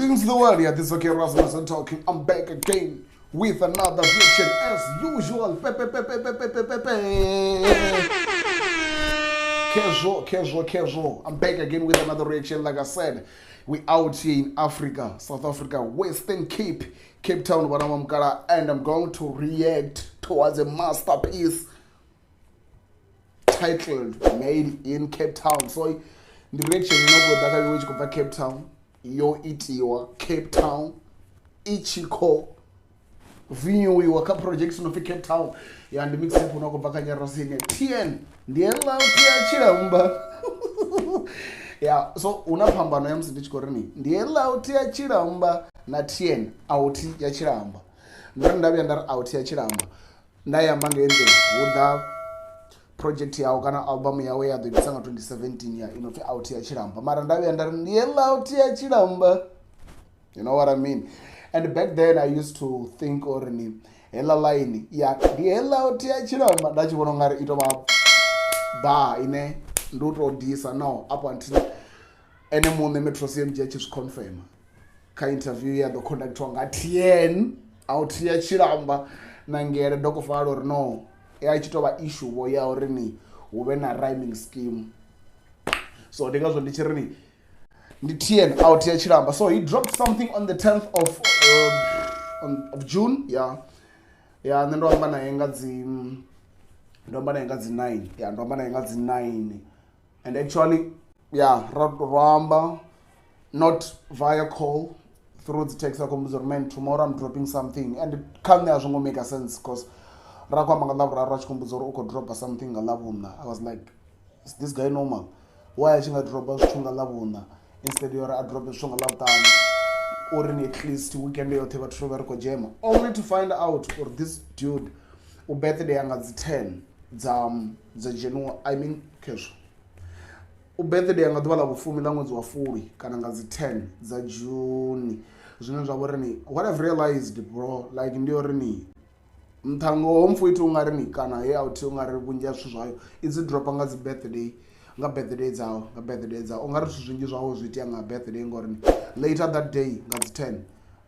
Greetings to the world. Yeah, this is okay, Rasmus and talking. I'm back again with another reaction as usual. Pe, pe, pe, pe, pe, pe, pe, pe, pe. Casual, casual, casual. I'm back again with another reaction. Like I said, we out here in Africa, South Africa, Western Cape, Cape Town, Wanamamkara, and I'm going to react towards a masterpiece titled Made in Cape Town. So the reaction ino khou ḓa kha iwe tshi khou bva Cape Town, yo itiwa Cape Town, i tshi khou vinyuiwa kha project no pfi Cape Town. Ya ndi mixtape no khou bva kha Nyarosini TN ndi heiḽa uthi ya Tshilamba. Ya so huna phambano ya musi ndi tshi khou ri ni ndi heiḽa uthi ya Tshilamba na TN authi ya Tshilamba. Ndo ri nda vhuya nda ri authi ya Tshilamba nda i amba nga heyi nḓila, hu ḓa project yawe kana album yawe ya ḓo ibvisa nga 2017 ya ino pfi authi ya Tshilamba, mara nda vhuya nda ri ndi heiḽa authi ya Tshilamba, you know what I mean? And back then I used to think uri ni heiḽa line ya ndi heiḽa authi ya Tshilamba nda tshi vhona ungari i tou vha bar ine ndi u tou disa. No, up until ene muṋe Metro CMG a tshi zwi confirm kha interview ya ḓo conductwa nga TN authi ya Tshilamba na Ngele Dokofalo uri no ya tshi tou vha issue vho ya uri ni hu vhe na rhyming scheme. So ndi ngazwo ndi tshi ri ni ndi TN out ya Tshilamba. So he dropped something on the 10th of June. Yeah, yeah, nṋe ndo amba naye nga dzi ndo amba naye nga dzi 9. Yeah, ndo amba naye nga dzi 9, and actually yeah, ro amba not via call, through the text. Akombudza uri man, tomorrow I'm dropping something, and kha nṋe a zwo ngo make sense cause ra khou amba nga ḽavhuraru a tshi khombudza uri u khou dropa something nga ḽavhuṋa. I was like, is this guy normal? Why a tshi nga dropa zwithu nga ḽavhuṋa instead ya uri a drope zwithu nga ḽavhuṱanu, uri ni at least weekend yoṱhe vhathu vha ri khou dzhema, only to find out uri this dude u birthday nga dzi 10 dza January, I mean khezwo u birthday nga ḓuvha ḽa vhufumi ḽa ṅwedzi wa fulwi kana nga dzi 10 dza June. Zwine zwa vha uri ni what I've realized, bro, like ndi uri ni nthango home futhi u nga ri ni kana he out u nga ri vhunzhi ha zwithu zwayo i dzi dropa nga dzi birthday, nga birthday dzawo, nga birthday dzawo. U nga ri zwithu zwinzhi zwawo zwi itea nga birthday, ngori ni later that day nga dzi 10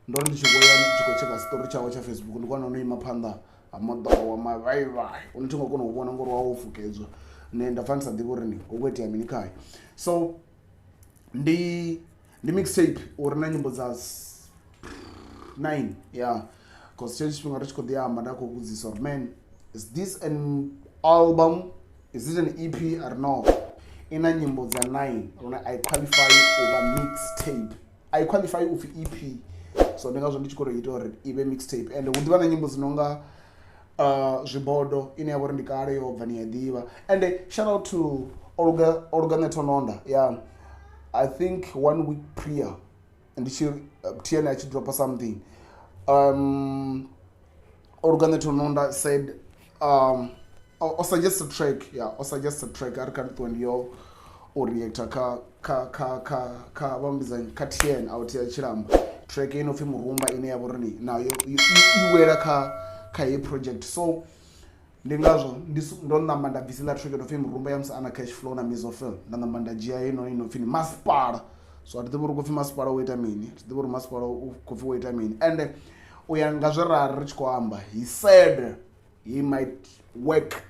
ndo ri ndi tshi vhuya ndi tshi khou tsheka story tshawe tsha Facebook, ndi kona no ima phanḓa ha moḓoro wa mavhaivhai une thi ngo kona u vhona ngori wa wo fukedzwa, nṋe nda pfa ndi sa ḓivhi uri ni hu khou itea mini khayo. So ndi mixtape uri na nyimbo dza 9. Yeah, cause tshetsho tshifhinga ri tshi khou ḓi amba nda khou vhudzisa uri man, is this an album, is it an EP? I don't know. I na nyimbo dza 9 lune I qualify u vha mixtape, I qualify u pfi EP. So ndi ngazwo ndi tshi khou tou ita uri i vhe mixtape, and hu ḓivha na nyimbo dzi nonga zwibodo ine ya vha uri ndi kale yo bva ni ya ḓivha. And shout out to Olga, Olga Netononda. Yeah, I think 1 week prior ndi tshi TN a tshi dropa something, Olga Netononda said or suggest a track. Yeah, or suggest a track ari kha ndi ṱuwe ndi yo u reacta kha kha kha kha kha vha mbidza kha TN out ya Tshilamba, track ino pfi Murumba ine ya vha uri ni nayo i wela kha heyi project. So ndi ngazwo ndo namba nda bvisela track ino pfi Murumba ya musi ana Cash Flow na Mizofil, nda namba nda dzhia heino ino pfi ni Masipala. So a thi ḓivhi uri khou pfi Masipala wo ita mini, thi ḓivhi uri Masipala u khou pfi wo ita mini. And u ya nga zwe ra ri tshi khou amba, he said he might work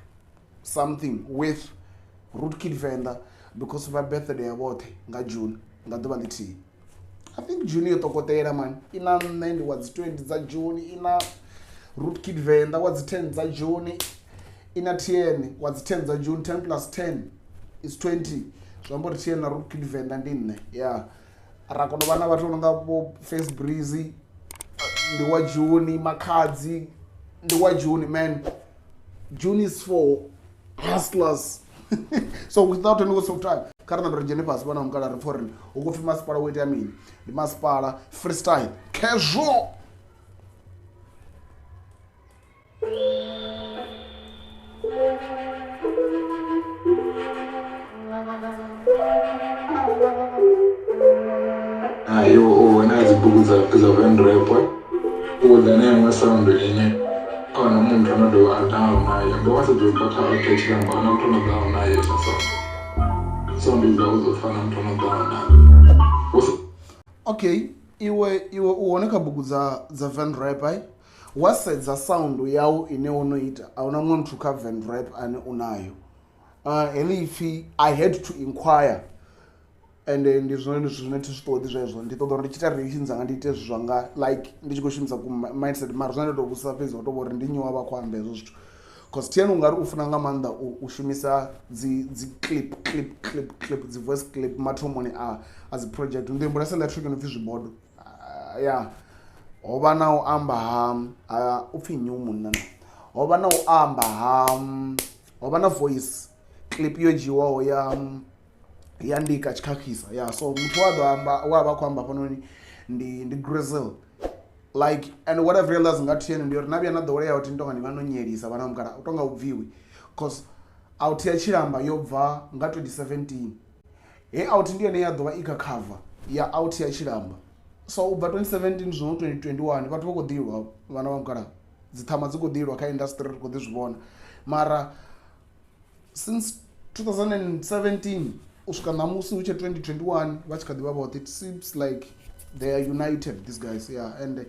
something with Rootkid Venda because vha birthday ya vhoṱhe nga June, nga ḓuvha ḽithihi. I think June yo tokotela man, i na nṋe ndi wa dzi 20 dza June, i na Rootkid Venda wa dzi 10 dza June, i na TN wa dzi 10 dza June. 10 plus 10 is 20, zwi amba uri TN na Rootkid Venda ndi nṋe. Yeah, ra kona u vha na vhathu vho no nga vho Face Breezy ndi wa June, Makhadzi ndi wa June. Man, June is for hustlers. So without any waste of time, kha ri nambe ri dzhene fhasi vhana mukala ri pfha uri hu khou pfi Masipala wo itea mini. Ndi Masipala freestyle casual. Ayo u na dzibugu dza venrap u ḓa na iṅwe sound ine ahuna muthu ano dovha a ḓaho nayo, ndo wa sedza ubva kha oṱhe Tshilamba ahuna muthu ano ḓaho nayo ita sound, sound dzawe dzo fana muthu ano ḓaho nayo. Okay. Iwe u hone kha bugu dza Van Rap, ai wa sedza sound yau ine wo no ita, a huna muṅwe muthu kha Van Rap ane u nayo. Heḽi ipfhi I had to inquire, and ndi zwone zwithu zwine thi zwi ṱoḓi zwezwo. Ndi ṱoḓa uri ndi tshi ita reaction dzanga ndi ite zwithu zwanga like ndi tshi khou shumisa ku mindset, mara zwine nda tou vhudzisa fhedzi ho tou vha uri ndi nnyi wa vha khou amba hezwo zwithu, cause TN ungari u funa nga maanḓa u shumisa dzi clip clip clip clip, dzi voice clip mathomoni a dzi project. Ndi humbula senḓa track no pfhi Zwibodo, ya ho vha na u amba ha upfhi nnyi munna na ho vha na u amba ha ho vha na voice clip yo dzhiwaho ya ndika tshikhakhisa ya. So muthu wa ḓo amba wa vha khou amba hafhanoni ndi Grizzle. Like, and what I've realized nga TN ndi uri na vhuya na ḓowela ya uthi ni tonga ni vha no nyelisa vhana mukala u tonga u bviwi, cause out ya Tshilamba yo bva nga 2017, he out ndi yone ya ḓovha i kha cover ya out ya Tshilamba. So u bva 2017 zwino 2021 vhathu vha khou ḓilwa, vhana vha mukala dziṱhama dzi khou ḓilwa kha industry, ri khou ḓi zwi vhona. Mara since 2017 u swika ṋamusi hu tshe 2021 vha tshi kha ḓivha vhoṱhe, it seems like they are united, these guys. Yeah, and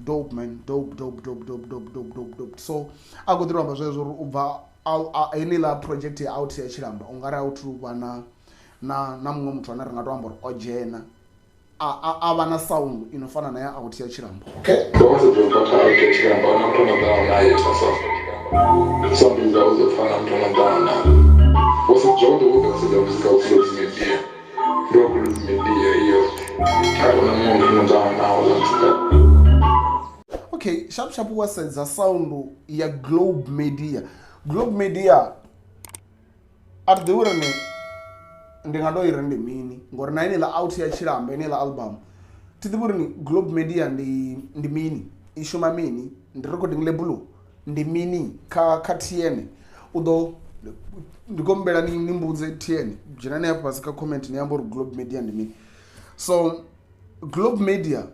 dope, man, dope, dope, dope, dope, dope, dope, dope, dope. So a khou ḓi amba zwezwo uri u bva heneiḽa project ya out ya Tshilamba u nga ri a u vha na muṅwe muthu ane ri nga to amba uri o dzhena a vha na sound ino fana na ya out ya Tshilamba. Okay, ndo vha sedza ubva kha out ya Tshilamba, ahuna muthu ano ḓaho naye ita sound dzawe dzo fana muthu ano ḓaho naye. Wo sedza zwavhuḓi vhuḓi, wa sedza muzika wa Globe Media, ndi wa Globe Media i yoṱhe, a huna muṅwe muthu ano ḓaho nawo ḽa muzika. Okay, sharp sharp, wa sedza sound ya Globe Media, Globe Media a thi ḓivhi uri ni ndi nga to i ri ndi mini, ngori na yeneiḽa out ya Tshilamba, yeneiḽa album, thi ḓivhi uri ni Globe Media ndi mini, i shuma mini, ndi recording label, ndi mini kha TN. U ḓo ndi khou humbela ni mbudze TN, dzhenani hafho fhasi kha comment ni amba uri Globe Media ndi mini. So Globe Media,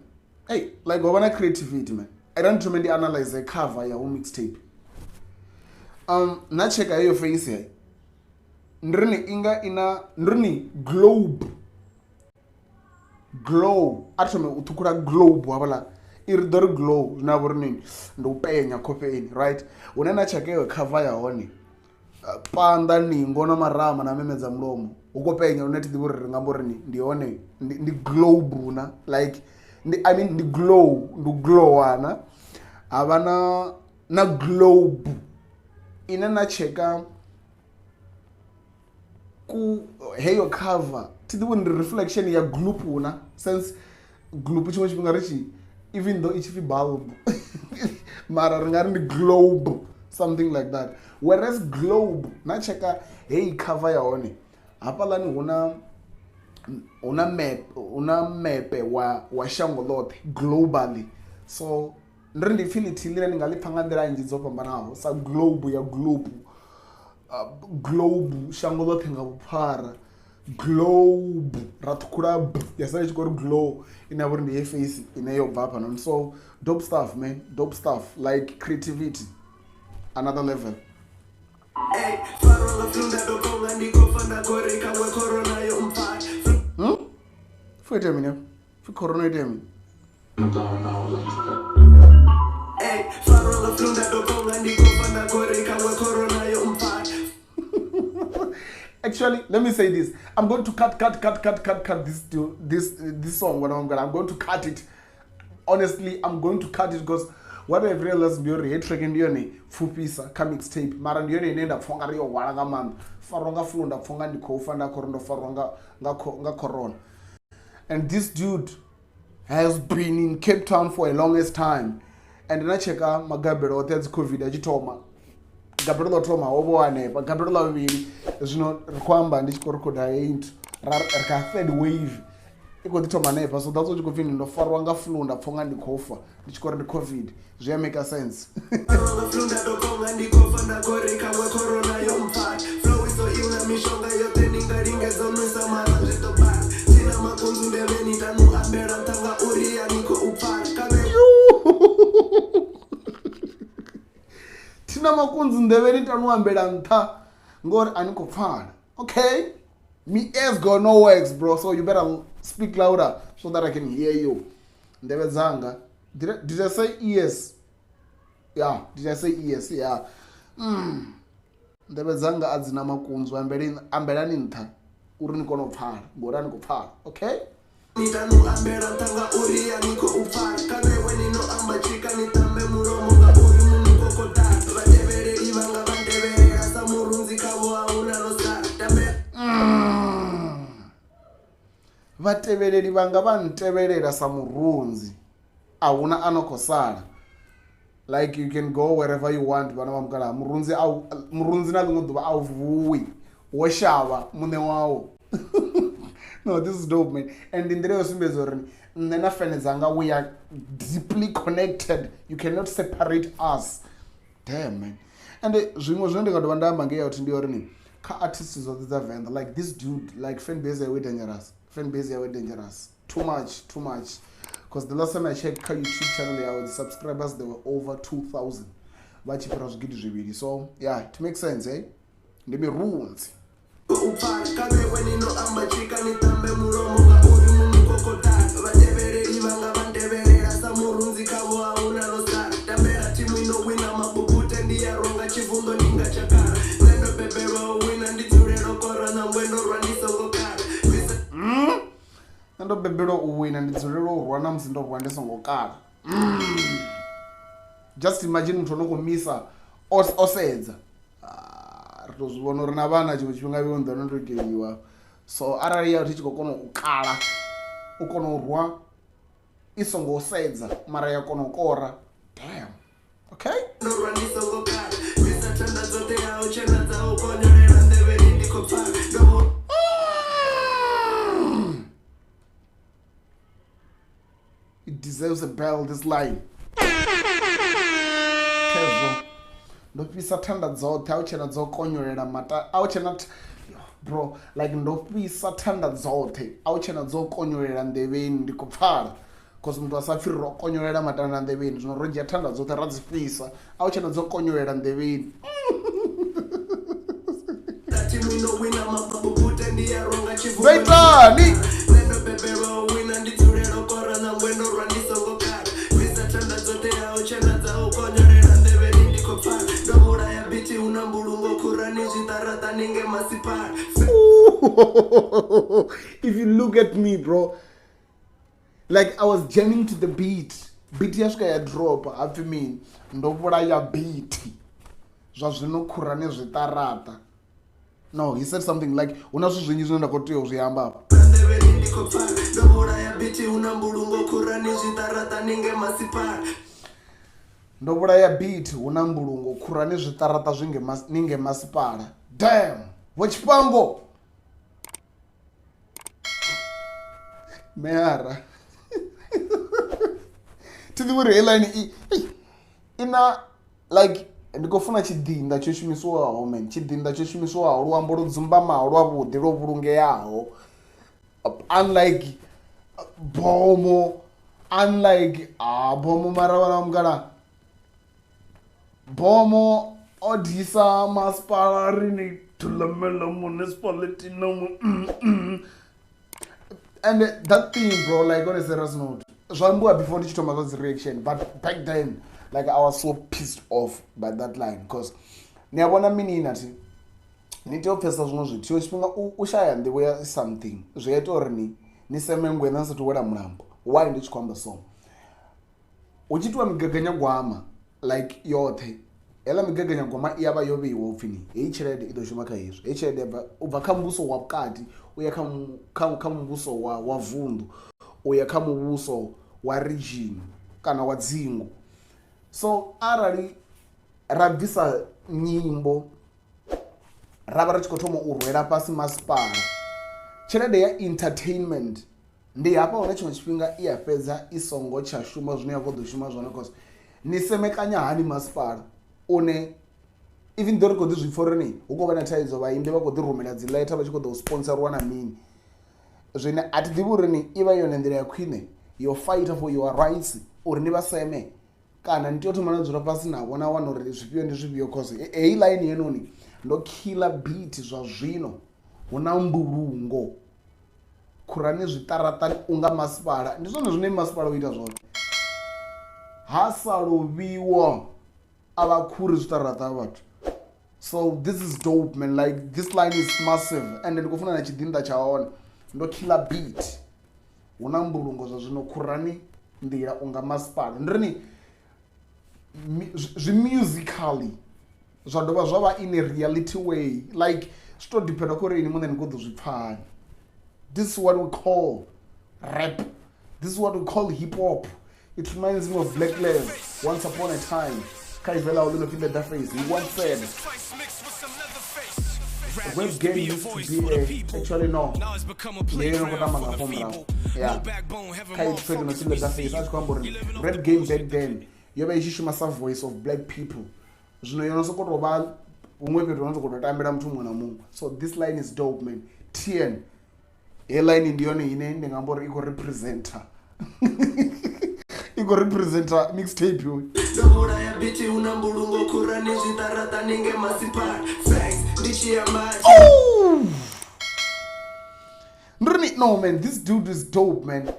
hey, like ho vha na creativity, man. I ndi thome ndi analyze cover ya hu mixtape, na cheka heyo face he ndi ri ni inga ina, ndi ri ni globe glow, a thome u ṱhukhula globe hafhaḽa i ri ḓo ri glow, zwine ha vha uri nini ndi u penya khofheni, right? Hune na tsheka iyo cover ya hone, panda ningo na marama na memedza mulomo hu khou penya, lune thi ḓivhi uri ri nga amba uri ni ndi hone ndi globe na like ndi, I mean, ndi glow, ndi u glowana. Havha na globe ine na tsheka ku heyo cover, thi ḓivhi uri ndi reflection ya gloop na, since gloop tshiṅwe tshifhinga ri tshi, even though i tshi pfi bulb, mara ri nga ri ndi globe, something like that. Whereas globe na tsheka heyi cover ya hone hafhaḽani huna map, huna mepe wa shango ḽoṱhe globally. So ndi ri ndi pfhi ḽithihi ḽine ndi nga ḽi pfha nga nḓila nnzhi dzo fhambanaho, sa globe ya globe, globe shango ḽoṱhe nga vhuphara, globe ra ṱhukhula b ya sala i tshi khou ri glow, ine ya vha uri ndi ye face ine yo bva hafhanoni. So dope stuff, man, dope stuff, like creativity another level. Ey, farwa nga flu nda tou konga ndi khou fa nda khou ri khaṅwe corona yo mpfara. Pfhi itea mini hafha? Pfhi corona itea mini? Ano ḓaho nawo ḽa muzika. Ey, farwa nga flu nda tou konga ndi khou fa nda khou ri khaṅwe corona yo mpfara. Actually, let me say this. I'm going to cut, cut, cut, cut, cut, cut this song when I'm going to cut it. Honestly, I'm going to cut it because what I've realized ndi uri heyi track ndi yone pfufhisa kha mixtape, mara ndi yone ine nda pfha ungari yo hwala nga maanḓa. Farwa nga flu nda pfha unga ndi khou fa nda khou ri ndo farwa nga corona. And this dude has been in Cape Town for a longest time, and na tsheka magabelo oṱhe a dzi COVID a tshi thoma, gabelo ḽo thoma ho vho hanefha, gabelo ḽa vhuvhili, zwino ri khou amba ndi tshi khou rikhoda heyi nthu ri kha third wave i khou ḓi thoma hanefha. So that's what tshi khou pfhi ndo farwa nga flu nda pfha unga ndi khou fa ndi tshi khou ri ndi COVID, zwi a make sense. Farwa nga flu nda tou konga ndi khou fa nda khou ri khaṅwe corona yo mpfara. Flow i so iḽa mishonga yoṱhe ni nga lingedza u nwisa mara zwi ḓo bala. Thina makunzu nḓevheni tanu ambela nṱha ngauri a ni khou pfala. Khavhe Thina makunzu nḓevheni tanu ambela nṱha ngori a ni khou pfala. Okay, me ears got no works, bro, so you better speak louder so that I can hear you. Nḓevhe dzanga, did I say ears? Yeah, did I say ears? Yeah. Nḓevhe dzanga a dzina makunzwu, ambelani nṱha uri ni kone u pfala, ngori a ni khou pfala, okay? Ni tanu ambela nṱha ngauri a ni khou pfala. Kana iwe ni no amba tshika ni tambe mulomo ngauri munukho khou ḓala. Vhatevheleli vhanga vha ntevhelela sa murunzi khavho a huna no sala. Tambela Vhatevheleli vhanga vha ntevhelela sa murunzi, a huna a no khou sala. Like you can go wherever you want, vhana vha mukalaha. Murunzi a murunzi na ḽiṅwe ḓuvha a u vuwi, wo shavha muṋe wawo. No, this is dope, man. And ndi nḓila yo sumbedza uri nṋe na fene dzanga we are deeply connected. You cannot separate us. Damn, man. And zwiṅwe zwine ndi nga dovha nda amba ngei out ndi uri ni kha artists dzoṱhe dza Venḓa, like this dude, like fan base yawe dangerous, fan base yawe dangerous, too much, too much. Because the last time I checked kha YouTube channel yawe, the subscribers, they were over 2000, vha tshi fhira zwigidi zwivhili. So yeah, it makes sense, eh? Ndi mirunzi. U pfala. Kana iwe ni no amba tshika ni tambe mulomo ngauri munukho khou ḓala. Vhatevheleli vhanga vha ntevhelela sa murunzi khavho a huna no sala. Tambela thimu ino wina mabubute ndi ya rwa nga tshivunḓo ndi nga tshakala. Nṋe ndo bebelwa u wina ndi dzulela u kora nangwe ndo rwa ndi songo kala. Nṋe ndo bebelwa u wina ndi dzulela u rwa na musi ndo rwa ndi songo kala. Just imagine muthu ono khou misa o sedza. Ri to zwi vhona uri na vhana tshiṅwe tshifhinga vho ḓo no iteliwa. So arali ya thi tshi khou kona u kala, u kona u rwa i songo sedza mara ya kona u kora. Damn. Okay? Ndo rwa ndi songo kala. Bvisa thanda dzoṱhe a hu tshena dza u konyolela nḓevheni ndi khou pfala. Ndo It deserves a bell, this line. Khezwo. Ndo fhisa thanda dzoṱhe a hu tshena dzo konyolela mata, a hu tshena bro, like ndo fhisa thanda dzoṱhe a hu tshena dzo konyolela nḓevheni ndi khou pfala. Cause muthu a sa pfhi ro konyolela matanda nḓevheni, zwino ro dzhia thanda dzoṱhe ra dzi fhisa, a hu tshena dzo konyolela nḓevheni. Thimu ino wina mabubute ndi ya rwa nga tshivunḓo. Ndo itani? Nṋe ndo bebelwa u wina ndi dzulela u kora nangwe ndo rwa ndi songo kala. Bvisa thanda dzoṱhe a hu tshena dza u konyolela nḓevheni ndi khou pfala. Ndo vhulaya bithi hu na mbulungo khurani zwiṱaraṱani nge masipala. If you look at me, bro, like I was jamming to the beat. Beat ya swika ya drop, hapfi mini? Ndo vhulaya beat. Zwa zwino khurani zwiṱaraṱa. No, he said something like, hu na zwithu zwinzhi zwine nda khou tea u zwi amba afha. Nḓevheni ndi khou pfala. Ndo vhulaya beat hu na mbulungo khurani zwiṱaraṱani nge masipala. Ndo vhulaya beat hu na mbulungo khurani zwiṱaraṱa zwi nge ni nge masipala. Damn, Vho Tshifhango. Meara. Thi ḓivhi uri heyi line i na like ndi khou funa tshiḓinḓa tsho shumisiwaho, man. Tshiḓinḓa tsho shumisiwaho, luambo lwo dzumbamaho lwavhuḓi lwo vhulungeaho. Unlike bomo, unlike bomo mara vhana vha mukala. Bomo o disa masipala ri ni Thulamela municipality no mu. And that thing, bro, like on a serious note, zwa ambiwa before ndi tshi thoma zwa dzi reaction, but back then, like I was so pissed off by that line, cause ni a vhona mini na thi ni tea u pfhesesa zwiṅwe zwithu. Tshiṅwe tshifhinga u shaya nḓivho ya something zwi a ita uri ni seme ngweṋa ni sathu wela mulambo. Why ndi tshi khou amba so? Hu tshi itiwa migaganyagwama like yoṱhe, heiḽa migaganyagwama i ya vha yo vheiwa upfhi ni heyi tshelede i ḓo shuma kha hezwi, heyi tshelede ya bva u bva kha muvhuso wa vhukati u ya kha muvhuso wa vunḓu, u ya kha muvhuso wa region kana wa dzingu. So arali ra bvisa nyimbo ra vha ri tshi khou thoma u rwela fhasi masipala, tshelede ya entertainment ndi hafha hune tshiṅwe tshifhinga i a fhedza i songo tsha shuma zwine ya khou ḓo shuma zwone, cause ni semekanya hani masipala une even though ri khou ḓi zwi pfha uri ni hu khou vha na thaidzo, vhaimbi vha khou ḓi rumela dzi letter vha tshi khou ḓo sponsorwa na mini, zwine a thi ḓivhi uri ni i vha yone nḓila ya khwine yo fighter for your rights uri ni vha seme, kana ni tea u thoma na dzula fhasi navho na wana uri zwifhio ndi zwifhio, cause heyi line yenoni ndo killer beat zwa zwino hu na mbulungo. Khurani zwiṱaraṱani unga masipala. Ndi zwone zwine masipala u ita zwone. Ha sa lovhiwa a vha khuri zwiṱaraṱa vhathu. So this is dope, man. Like, this line is massive and ndi khou funa na tshiḓinḓa tsha hone. Ndo killer beat. Hu na mbulungo zwa zwino khurani nḓila unga masipala. Ndi ri ni zwi musically zwa dovha zwa vha in a reality way, like zwi to dependa kha uri ini muṋe ni khou ḓo zwi pfha hani. This is what we call rap, this is what we call hip hop. It reminds me of Black Lev once upon a time kha ivelaho ḽi no pfi Leatherface. He once said rap game used to be a, actually no, ndi no khou tamba nga murahu, yeah, kha episode no pfi Leatherface a tshi khou amba uri rap game back then yo vha i tshi shuma sa voice of black people, zwino yo no sokou tou vha huṅwe fhethu no sokou tou tambela muthu muṅwe na muṅwe. So this line is dope, man. Tn he line ndi yone ine ndi nga amba uri i khou representa, i khou representa mixtape yo. Ndo vhulaya bithi hu na mbulungo khurani zwiṱaraṱani nge masipala. Facts ndi tshi amba. Oh! Ndi ri no man, this dude is dope, man.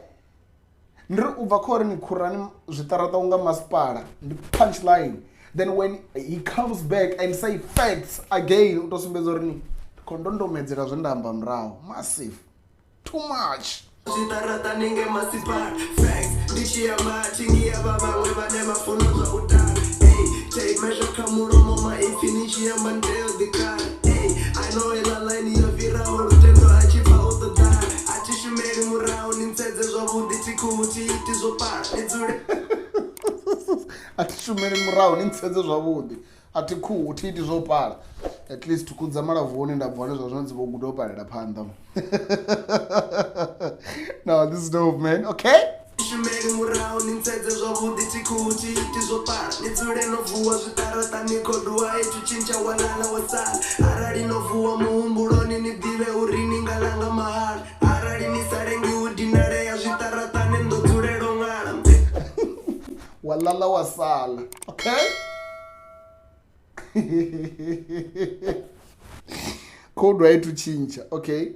Ndi ri u bva kha uri ni khurani zwiṱaraṱa unga masipala ndi punchline, then when he comes back and say facts again u to sumbedza uri ni ndi khou ndondomedzela zwe nda amba murahu. Massive, too much. Zwiṱaraṱani nge masipala. Facts ndi tshi amba thingi ya vha vhaṅwe vhane vha funa zwa u tala. Ey, take measure kha mulomo maipfi ni tshi amba nteo ḓikala. Ey, I know heiḽa line yo fhiraho lutendo a tshi pfa u ḓo ḓala. A thi shumeli murahu ni ntsedze zwavhuḓi thi khuhu thi iti zwo pala ni dzule. A thi shumeli murahu ni ntsedze zwavhuḓi a thi khuhu thi iti zwo pala. At least khuhu dza malavhuni nda bva hone zwa zwino dzi vho guda u palela phanḓa. No, this is dope, man. Okay. Shumeli murahu ni ntsedze zwavhuḓi thi khuhu thi iti zwo pala ni dzule no vuwa zwiṱaraṱani khoduwa i thu tshintsha wa lala wa sala. Arali no vuwa muhumbuloni ni ḓivhe uri ni nga langa mahala. Arali ni sa lengi u dinalea zwiṱaraṱani ndo dzulela u ṅala. Wa lala wa sala. Okay. Code wa ithu tshintsha. Okay.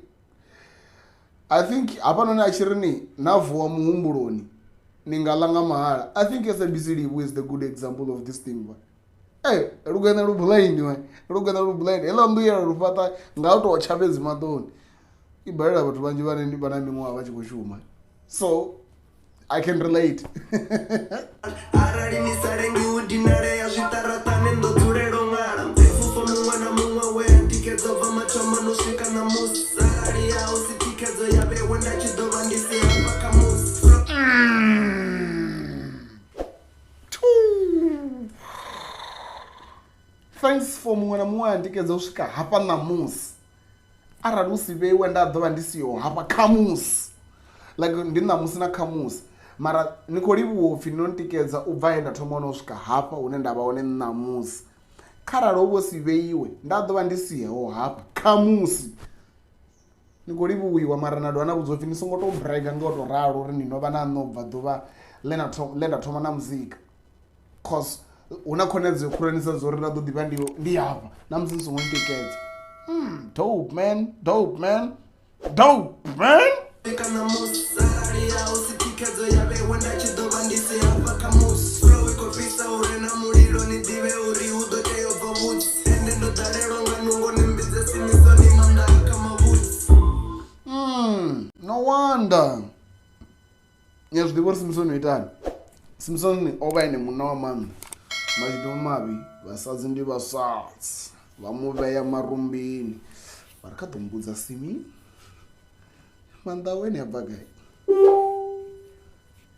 I think hafhanoni a tshi ri ni na vuwa muhumbuloni ni nga ḽa nga mahala. I think SABC Livhu is the good example of this thing. Eh, lugwena lu blind we. Lugwena lu blind. Heḽa nnḓu ye lu fhaṱa nga u tou tsha fhedzi maṱoni. I balela vhathu vhanzhi vhane vha na miṅwaha vha tshi khou shuma. So I can relate. Arali ni sa lengi u dinalea zwiṱaraṱani ndo dzulela u ṅala. Pfufho muṅwe na muṅwe we a ntikedza bva mathomo no swika ṋamusi. Arali ya hu si thikhedzo ya vhewe nda tshi ḓo vha ndi si hafha kha musi. Thanks for muṅwe na muṅwe a ntikedza u swika hafha ṋamusi. Arali hu si vheiwe nda ḓo vha ndi siho hafha khamusi. Like ndi ṋamusi na khamusi. Mara ni khou livhuwa upfhi no ntikedza u bva he nda thoma hone u swika hafha hune nda vha hone ṋamusi. Kharali ho vho si vheiwe nda ḓo vha ndi siho hafha khamusi. Ni khou livhuwiwa mara na dovha na vhudziwa upfhi ni songo tou brega nga u tou ralo uri ni no vha na nṋe u bva ḓuvha ḽe nda thoma na muzika. Cause hu na khonadzeo khulwanesa dza uri nda ḓo ḓivha ndi hafha na musi ni songo ntikedza. Dope man, dope man, dope man. Kana musi arali ya hu si thikhedzo ya vhewe nda tshi ḓo vha ndi si hafha kha musi. Flow i khou fhisa hure na mulilo ni ḓivhe uri hu ḓo tea u bva vhutsi. Ende ndo ḓalelwa nga nungo ni mbidze simisoni maanḓa kha mavhudzi. No wonder. Ni a zwi ḓivha uri Simpson o itani? Simpson o vha ene munna wa maanḓa. Mashudu mavhi vhasadzi ndi vhasadzi vha mu vhea marumbini. Vha ri kha ḓo mbudza Simi maanḓa awe ene a bva gai.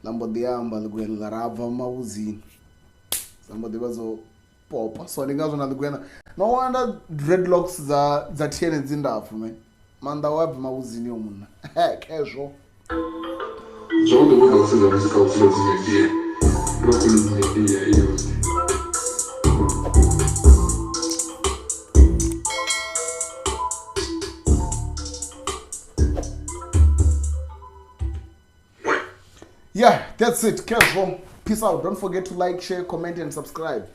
Ḽa mbo ḓi amba ḽigwena ḽa ra bva mavhudzini. Dza mbo ḓi vha dzo popa. So ndi ngazwo na ḽigwena. No wonder dreadlocks dza TN dzi ndapfu man. Maanḓa awe a bva mavhudzini o munna. Khezwo. Zwavhuḓi vhuḓi wa sedza muzika wa Khuludzi Media. Ndi wa Khuludzi Media iyo. Yeah, that's it. Khezwo. Peace out. Don't forget to like, share, comment and subscribe.